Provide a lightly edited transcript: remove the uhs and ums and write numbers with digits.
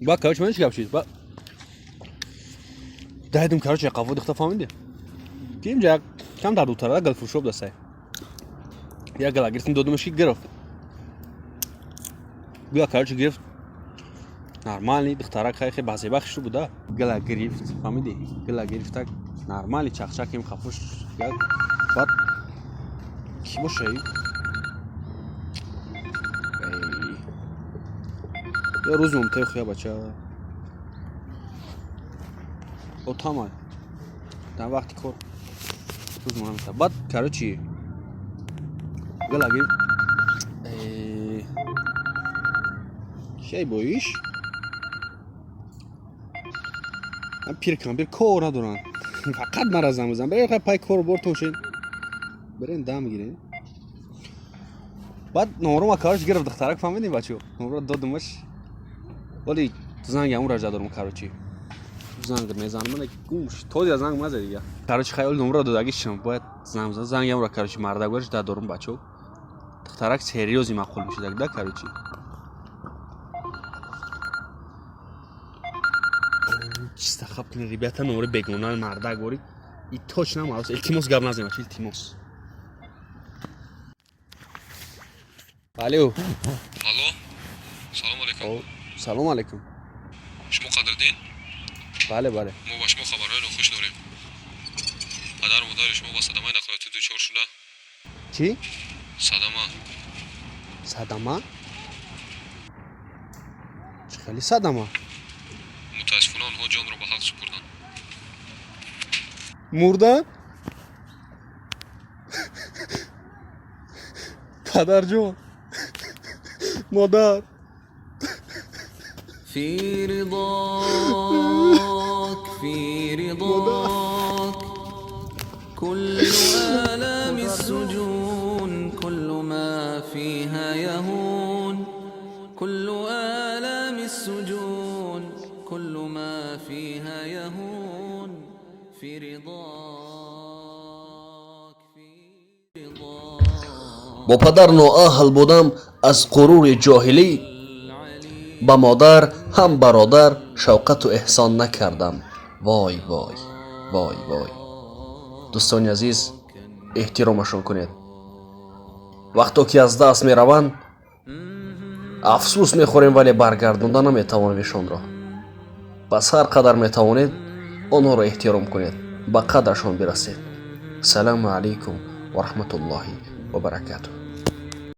Баъд, короче, ман чӣ гап шид? Баъд дайдум, короче, қафо духта, фаҳмиди, ки инҷа як кам дар дутара галфурӯшоб дастай, як гала гирифтим, додумаш, ки гирифт. Гуя, короче, гирифт, нормальный духтарак, хай хе базеба хишу буда, гала гирифт, фаҳмиди, гала гирифтак, нормальный чақчаким қафош. Баъд ки боша? Я рӯзи мумтаи хуя бача отама дар вақти кор рӯз муҳамта. Баъд, короче, гала гирифт, чиай боиш пир кампир кор надоранд, фақат мара зан бизан. Бирен пай кору бортон шин, бирен дам гирен. Баъд номрома, короче, гирифт духтарак, фаҳмидем, бачо, номро додумаш, вале занги ҳамун ражда дорум, короче, занг мезанам, ман гум то занг маза дига. Короче, хаёл номро додаги шим, бояд занг бизан, занги ҳамура, короче, мардак барш да дорум, бачо. Духтарак серьёзный маъқул мешидаг да, короче. Чиста хаб кунед, ребята, номри бегона мардак бори и точно маус. Илтимос, гап назем, бачо, илтимос. Алло. Алло, салом алейкум. Салом алейкум. Шумо Қадриддин? Бале, бале. Мо ба шумо хабарҳои нохуш дорем. Падару модари шумо ба садамаи нақлиётӣ дучор шуда. Чӣ? Садама. Садама? Чӣ хели садама? Мутаассифона, онҳо ҷонро ба ҳақ супурданд. Мурданд? Падарҷон, модар. في رضاك، في رضاك، كل آلام السجون، كل ما فيها يهون، كل آلام السجون، كل ما فيها يهون، في رضاك، في رضاك. Бо падар ноаҳл будам аз ғурури ҷоҳилӣ, ба модар ҳам бародар шавқату эҳсон накардам. Вой, вой, вой, вой! Дӯстони азиз, эҳтиромашон кунед. Вақто ки аз даст мераванд, афсӯс мехӯрем, вале баргардонда наметавонем ишонро. Пас ҳар қадар метавонед, онҳоро эҳтиром кунед, ба қадрашон бирасед. Салому алайкум ва раҳматуллоҳи ва баракатуҳ.